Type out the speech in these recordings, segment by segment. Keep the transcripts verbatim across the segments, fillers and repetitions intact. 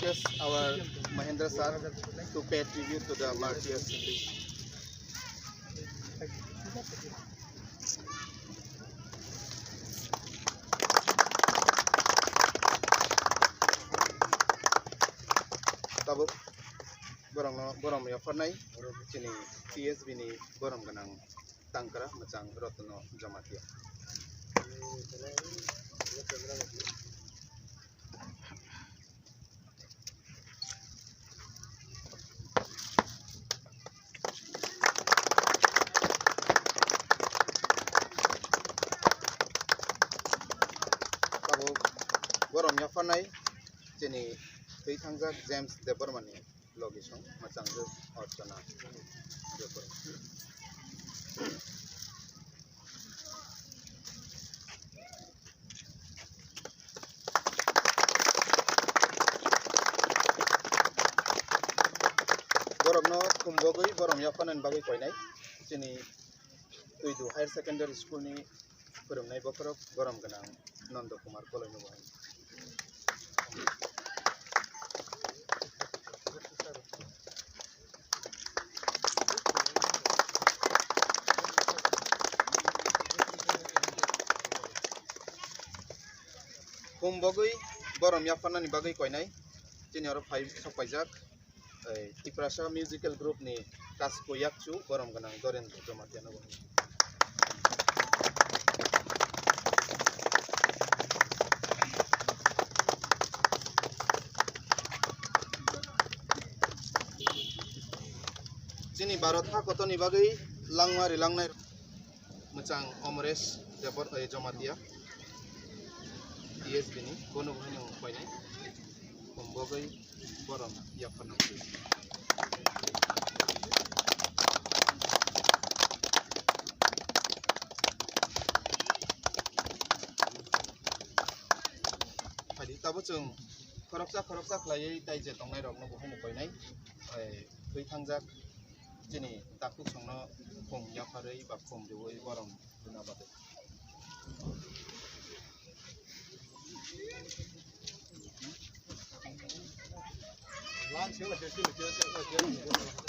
Yes, our Mahendra sir to pay tribute to the martyrs in this. Tabuk borokno borom yapharnai chini T S B ni borom gwnang tangkra mwchang Rotno Jamatia. Tabuk borom yapharnai chini twi thangjak James Debbarmani logi song mwchang Rotno Jamatia. Borokno khum bogwi borom yapharnani bagwi koinai chini Twidu Higher Secondary School ni phwrwngnai bokhorok borom gwnang Nondo Kumar Koloino bo. Khum bogwi borom yapharnani bagwi koinai chini oro phai sok paijak. Ei, Tiprasa Musical Group ni Kasko Yakchu borom gwnang Dorendra Jamatia no bo. Chini Bharat ha kotorni bagwi langma rilangnai. Mwchang Omresh Debor, eh, Jamatia, T S B ni, bono bo haino koinai, khum bogwi borom yapharnai. Phaidi, tabuk chwng khoroksa khoroksa khlaiwi tai je tongnairokno bo haino koinai, eh, thwi thangjak. Chini takhuk songno khum yapharwi ba khum riui borom rwna bagwi.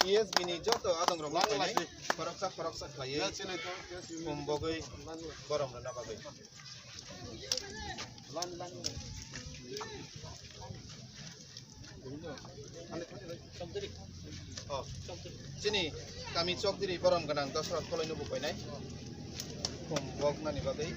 T S B ni joto adongrokno koinai khoroksa khoroksa khlaiwi khum bogwi borom rwna bagwi. Oh, chini kami Chokdiri borom gwnang Dosrat Koloino bo koinai. Khum boknani bagwi